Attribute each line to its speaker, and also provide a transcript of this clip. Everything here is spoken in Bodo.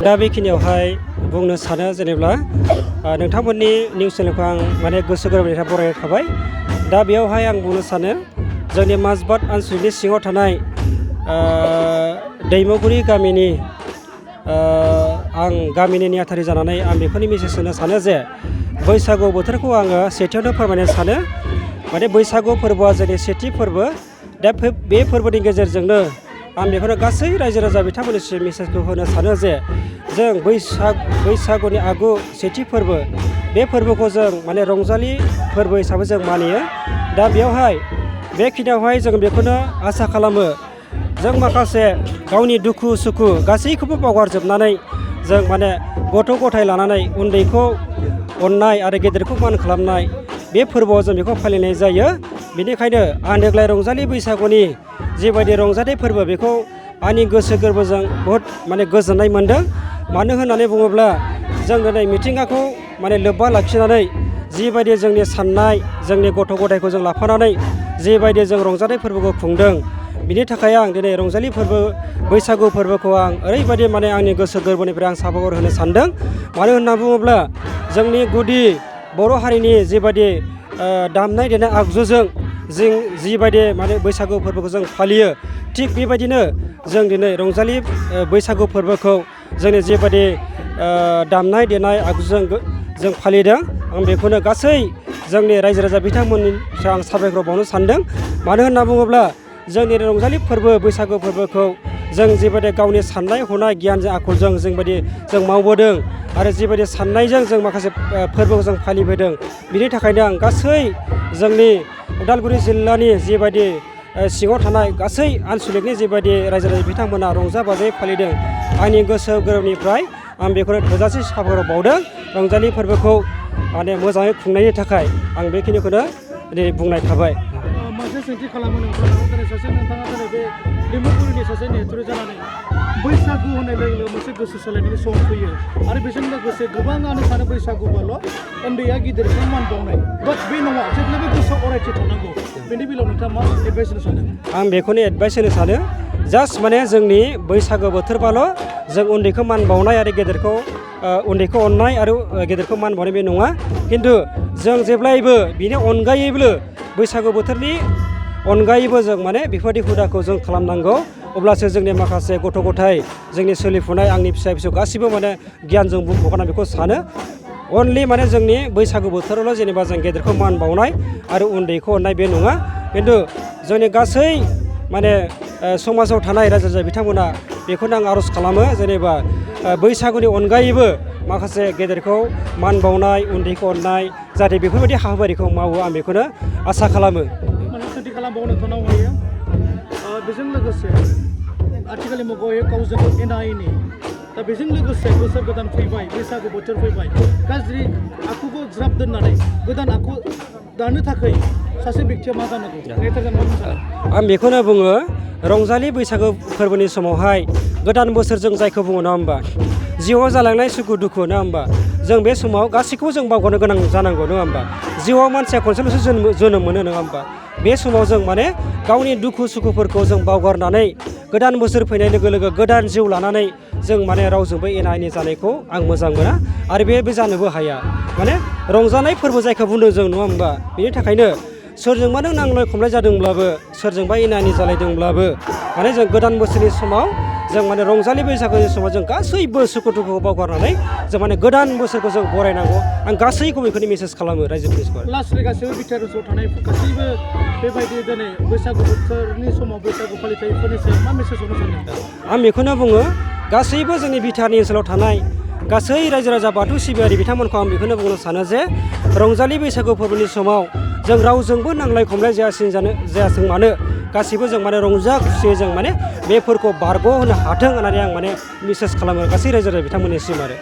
Speaker 1: दा बेखिनियावहाय बुंनो सानो जेनेब्ला नोंथांमोननि निउस चेनेलखौ आं माने गोसो गोरबोनिफ्राय बरायनाय थाबाय। दा बेयावहाय आं बुंनो सानो जोंनि माजबाद आनसलिकनि सिङाव थानाय दैमुगुरि गामिनि आं गामिनि नेहाथारि जानानै आं बेखौनो मेसेज होनो सानो जे बैसागु बोथोरखौ आङो सेथियावनो फोरमायनो सानो। माने बैसागु फोरबोआ जोंनि सेथि फोरबो। दा बे फोरबोनि गेजेरजोंनो आं बेखौनो गासै रायजो राजा बिथांमोननिसिम मेसेजखौ होनो सानो जे जों बैसागुनि आगु सेथि फोरबो बे फोरबोखौ जों माने रंजालि फोरबो हिसाबै जों मानियो। दा बेयावहाय बेखिनियावहाय जों बेखौनो आसा खालामो जों माखासे गावनि दुखु सुखु गासैखौबो बावगारजोबनानै जों माने गथ' गथाय लानानै उन्दैखौ अननाय आरो गेदेरखौ मान खालामनाय बे फोरबोआव जों बेखौ फालिनाय जायो। बेनिखायनो आं देग्लाय रंजालि बैसागुनि जिबायदि रंजाथाइ फोरबो बेखौ आंनि गोसो गोरबोजों बहुद माने गोजोननाय मोन्दों। मानो होननानै बुङोब्ला जों दिनै मिथिंगाखौ माने लोब्बा लाखिनानै जिबायदि जोंनि साननाय जोंनि गथ' गथायखौ जों लाफानानै जिबायदि जों रंजाथाइ फोरबोखौ खुंदों बिनि थाखाय आं दिनै रंजालि फोरबो बैसागु फोरबोखौ आं ओरैबायदि माने आंनि गोसो गोरबोनिफ्राय आं साबायखर होनो सानदों। मानो होनना बुङोब्ला जोंनि गुदि बर' हारिनि जिबायदि दामनाय देनाय आगजुजों जों जिबायदि माने बैसागु फोरबोखौ जों फालियो थिग बेबायदिनो जों दिनै रंजालि बैसागु फोरबोखौ जोंनि जिबायदि दामनाय देनाय आगजुजों जों फालिदों आं बेखौनो गासै जोंनि रायजो राजा बिथांमोननिफ्राय आं साबायखर बावनो सानदों। मानो होनना बुङोब्ला जोंनि रंजालि फोरबो बैसागु फोरबोखौ जों जिबायदि गावनि साननाय हनाय गियानजों आखलजों जों मावबोदों आरो जिबायदि साननायजों जों माखासे फोरबोखौ जों फालिबोदों बिनि थाखायनो आं गासै जोंनि उदालगुरि जिल्लानि जिबायदि सिङाव थानाय गासै आनसलिकनि जिबायदि रायजो राजा बिथांमोना रंजा बाजायै फालिदों आंनि गोसो गोरबोनिफ्राय आं बेखौनो थोजासे साबायखर बावदों। रंजालि फोरबोखौ माने मोजाङै खुंनायनि थाखाय आं बेखिनिखौनो दिनै बुंनाय थाबाय।
Speaker 2: मोनसे सोंथि खालामो नोंथाङा दिनै बे दैमुगुरिनि सासे नेहाथारि जानानै बैसागु होननाय लोगो लोगो मोनसे गोसो सोलायनायनि सम फैयो आरो बेजों लोगोसे गोबाङानो सानो बैसागुबाल' उन्दैया गिदिरखौ मान बावनाय बाट बे नङा जेब्लाबो गोसोआव अरायथि थानांगौ। बेनि बेलायाव नोंथाङा मा एडभाइस होनो सानो?
Speaker 1: आं बेखौनो एडभाइस होनो सानो जास्ट माने जोंनि बैसागु बोथोरबाल' जों उन्दैखौ मान बावनाय आरो गेदेरखौ उन्दैखौ अननाय आरो गेदेरखौ मान बावनाय बे नङा। खिन्थु जों जेब्लायबो बिनि अनगायैबो बैसागु बोथोरनि अनगायैबो जों माने बेफोरबायदि हुदाखौ जों खालामनांगौ। अब्लासो जोंनि माखासे गथ' गथाय जोंनि सोलिफुनाय आंनि फिसा फिसौ गासिबो माने गियानजों बुंफबना बेखौ सानो। अनलि माने जोंनि बैसागु बोथोरावल' जेनेबा जों गेदेरखौ मान बावनाय आरो उन्दैखौ अननाय बे नङा। खिन्थु जोंनि गासै माने समाजाव थानाय रायजो राजा बिथांमोना बेखौनो आं आर'ज खालामो जेनेबा बैसागुनि अनगायैबो माखासे गेदेरखौ मान बावनाय उन्दैखौ अननाय जाहाथे बेफोरबायदि हाबाफारिखौ मावो आं बेखौनो आसा खालामो।
Speaker 2: माने सोंथि खालामबावनो नोंथांनाव हायो बेजों लोगोसे आथिखालनि मुगायाव गावजों गाव एना एनि दा बेजों लोगोसे बोसोर गोदान फैबाय बैसागु बोथोर फैबाय गाज्रि आखुखौ ज्राब दोननानै गोदान आखु दानो थाखाय सासे बेक्तिया मा जानांगौ?
Speaker 1: आं बेखौनो बुङो रंजालि बैसागु फोरबोनि समावहाय गोदान बोसोर जों जायखौ बुङो नङा होमबा जिउआव जालांनाय सुखु दुखु नङा होमबा जों बे समाव गासैखौबो जों बावगारनो गोनां जानांगौ नङा होमबा जिउआव मानसिया खनसेल'सो जोनोम मोनो नङा होमबा बे समाव जों माने गावनि दुखु सुखुफोरखौ जों बावगारनानै गोदान बोसोर फैनाय लोगो लोगो गोदान जिउ लानानै जों माने रावजोंबो एना एनि जानायखौ आं मोजां मोना आरो बे जानोबो हाया। माने रंजानाय फोरबो जायखौ बुंदों जों नङा होमबा बेनि थाखायनो सोरजोंबा नों नांलाय खमलाय जादोंब्लाबो सोरजोंबा एना एनि जालायदोंब्लाबो माने जों गोदान बोसोरनि समाव जों माने रंजालि बैसागुनि समाव जों गासैबो सुखु दुखुखौ बावगारनानै जों माने गोदान बोसोरखौ जों बरायनांगौ आं गासैखौ बेखौनो मेसेज खालामो रायजोफोरनि।
Speaker 2: लास्टलि गासैबो बिटिआर ओनसोलाव थानाय गासैबो बेबायदि दिनै बैसागु बोथोरनि समाव बैसागु फालिथायफोरनि सायाव मा मेसेज होनो सानदों?
Speaker 1: आं बेखौनो बुङो गासैबो जोंनि बिटिआरनि ओनसोलाव थानाय गासै रायजो राजा बाथौ सिबियारि बिथांमोनखौ आं बेखौनो बुंनो सानो जे रंजालि बैसागु फोरबोनि समाव जों रावजोंबो नांलाय खमलाय जायाथों मानो गासैबो जों माने रंजा खुसियै जों माने बेफोरखौ बारग' होनो हाथों होननानै आं माने मेसेज खालामो गासै रायजो राजा बिथांमोननिसिम आरो।